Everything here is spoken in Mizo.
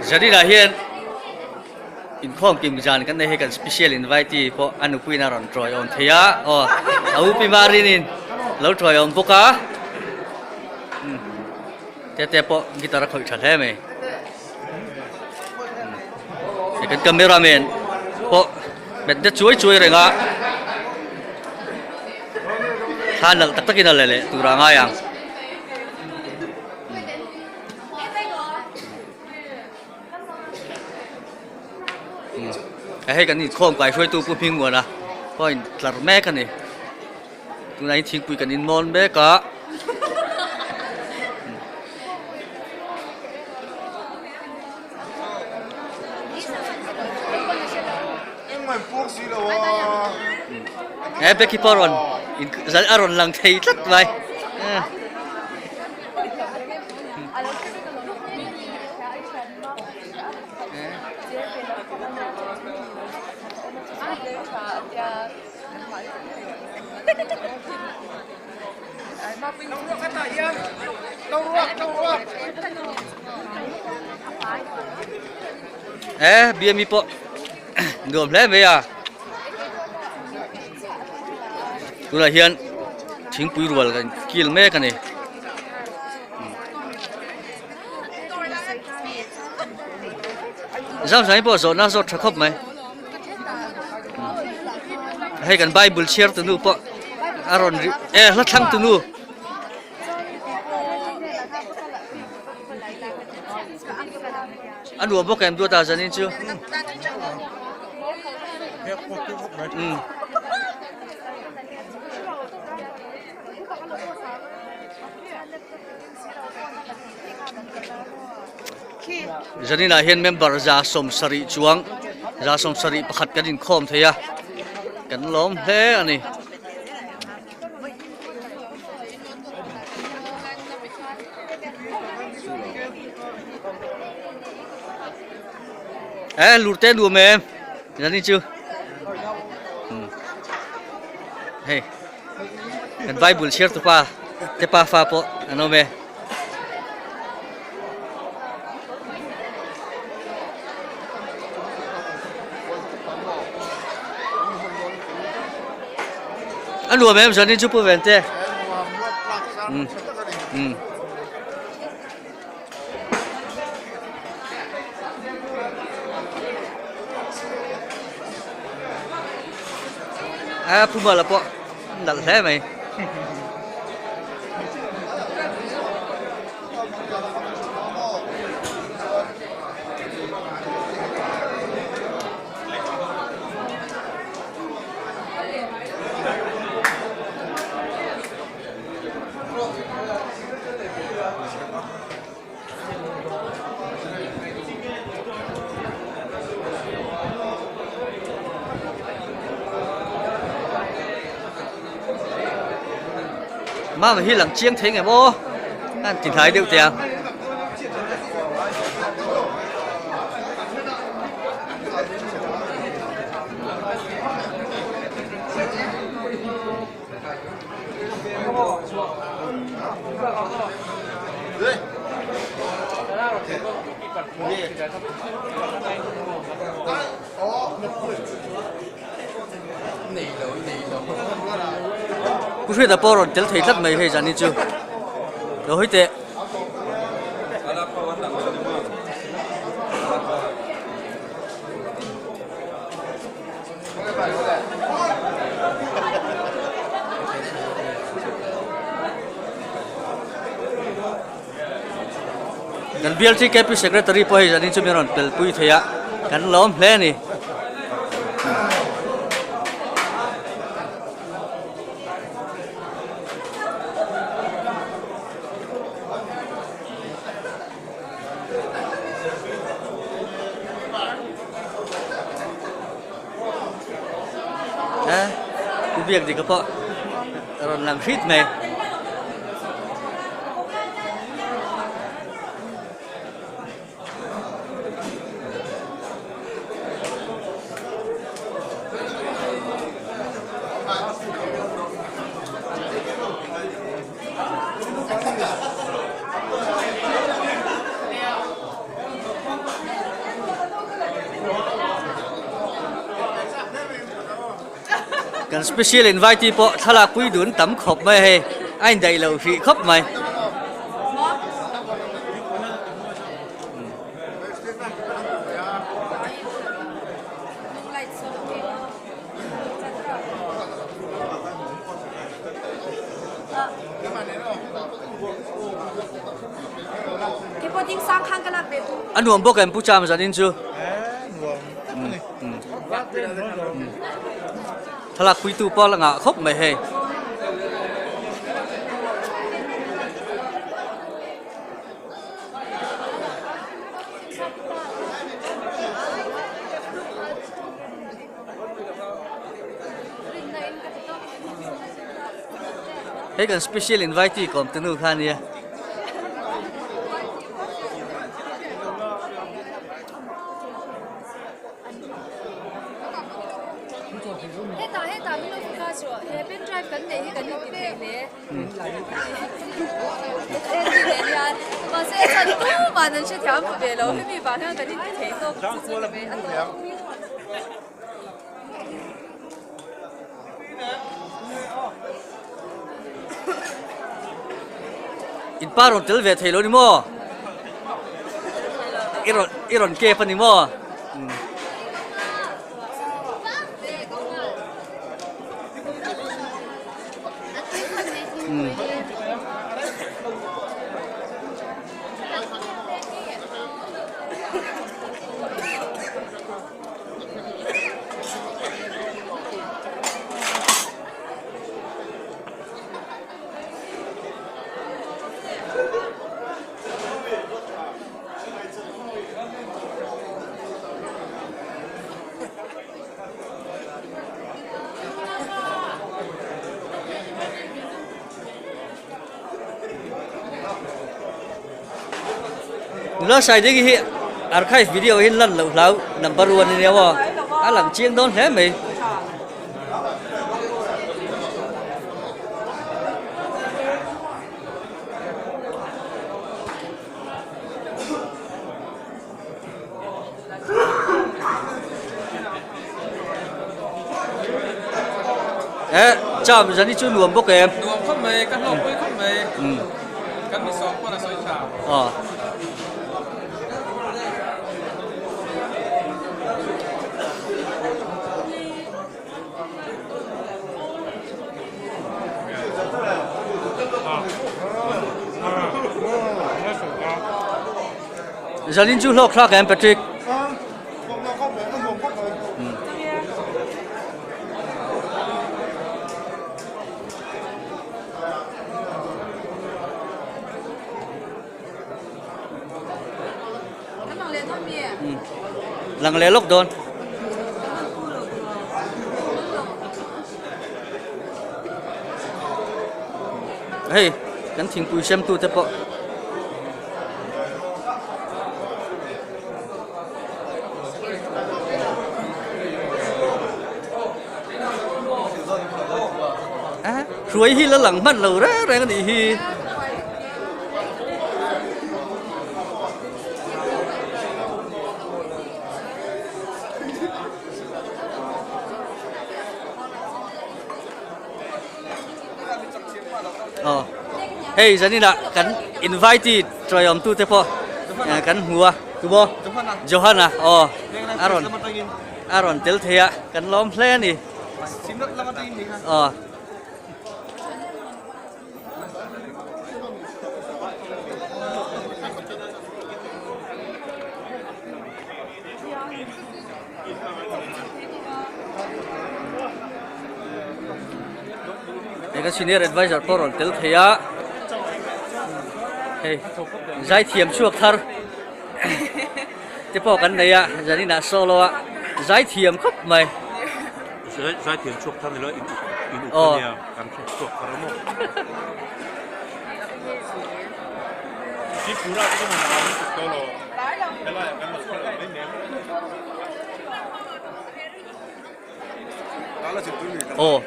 Zarina hian inkhawm kim zan kan nei hei kan special invitee pawh a nupuiin a rawn tawi awm thei a aw a upi Marinin lo tawi awm bawk a tete pawh guitar a khawih tha hle mai kan cameraman pawh met na chuai chuai reng a thla nalh tak takin a la leh tur a ngai ang. Hei kan inkhawm kai hruaitu Pu Hmingmuana pawh a intlar mek a ni. Tunah hian thingpui kan inmawn mek a. He Becky pawh a rawn a rawn lang thei tlat mai. He biami pawh nuam hle mai a tunah hian thingpui rual kan kil mek a ni. Zam zam hi pawh zawhna zawt tha khawp mai hei kan bible chhiar tunu pawh a rawn ri e hla thlang tunu a nuam bawk em duat a zanin chu um. Zaninah hian member 70 chuang 71 kan inkhawm thei a kan lawm hle a ni. E lur te nuam em zanin chu hei. Kan Bible chhiar tupa te pa fa pawh an awm e. A nuam em zanin chu Pu Vente? Um. Um. A pu mala pawh nalh hle mai. Mama hi lang chiang thei ngem aw an ti hnai deuh teh ang. Pu Hriata pawh rawn tel thei tlat mai hei zan hi chu lo hawi teh. Kan BLTKP Secretary pawh hei zanin chu min rawn pelpui thei a, kan lawm hle a ni. Pu biak dik pawh a rawn lang hrit mai. Kan special invitee pawh thlalak pui dun tam khawp mai a hei, a indaih loh hrih khawp mai. A nuam bawk em Pu Cham zanin chu? Thlalak puitu pawh la ngah khawp mai hei. Hei kan special invitee kawm te nu kha a nia. Hetah hetah min lo faka chu he pen drive kan neih hi kan inti thei hle. Mahse chhan tumah an hrethiam pha ve lo hemi vang hian kan inti thei tawk chu chu ni mai a tawk. In pa rawn tel ve thei lo ni maw? I rawn i rawn kep a ni maw? Nula sai ding hi archive video hi lan loh hlau number one a nia aw a lang chiang dawn hle mai. Eh, cham zani chu nuam bawk em? Nuam khawp mai, ka hlawk pui khawp mai. Kan mi sawm pawn a sawi tha. Aw. Zanin chu hlawk thlak em Patrick? Lang leh lawk dawn. Hei kan thingpui sem tu te pawh. Hruai hi la lang hman lo reng reng a nih hi. Aw hei zaninah kan invitee tawihawm tute pawh kan hmu a tumaw Johana aw a rawn a rawn tel thei a kan lawm hle a ni aw. Hei ka senior advisor pawh rawn tel thei a hei zaithiam chhuak thar te pawh kan nei a zaninah solo a zaithiam khawp mai. Zaithiam chhuak thar ni lo in up a nia kan hre chhuak thar a maw. Aw.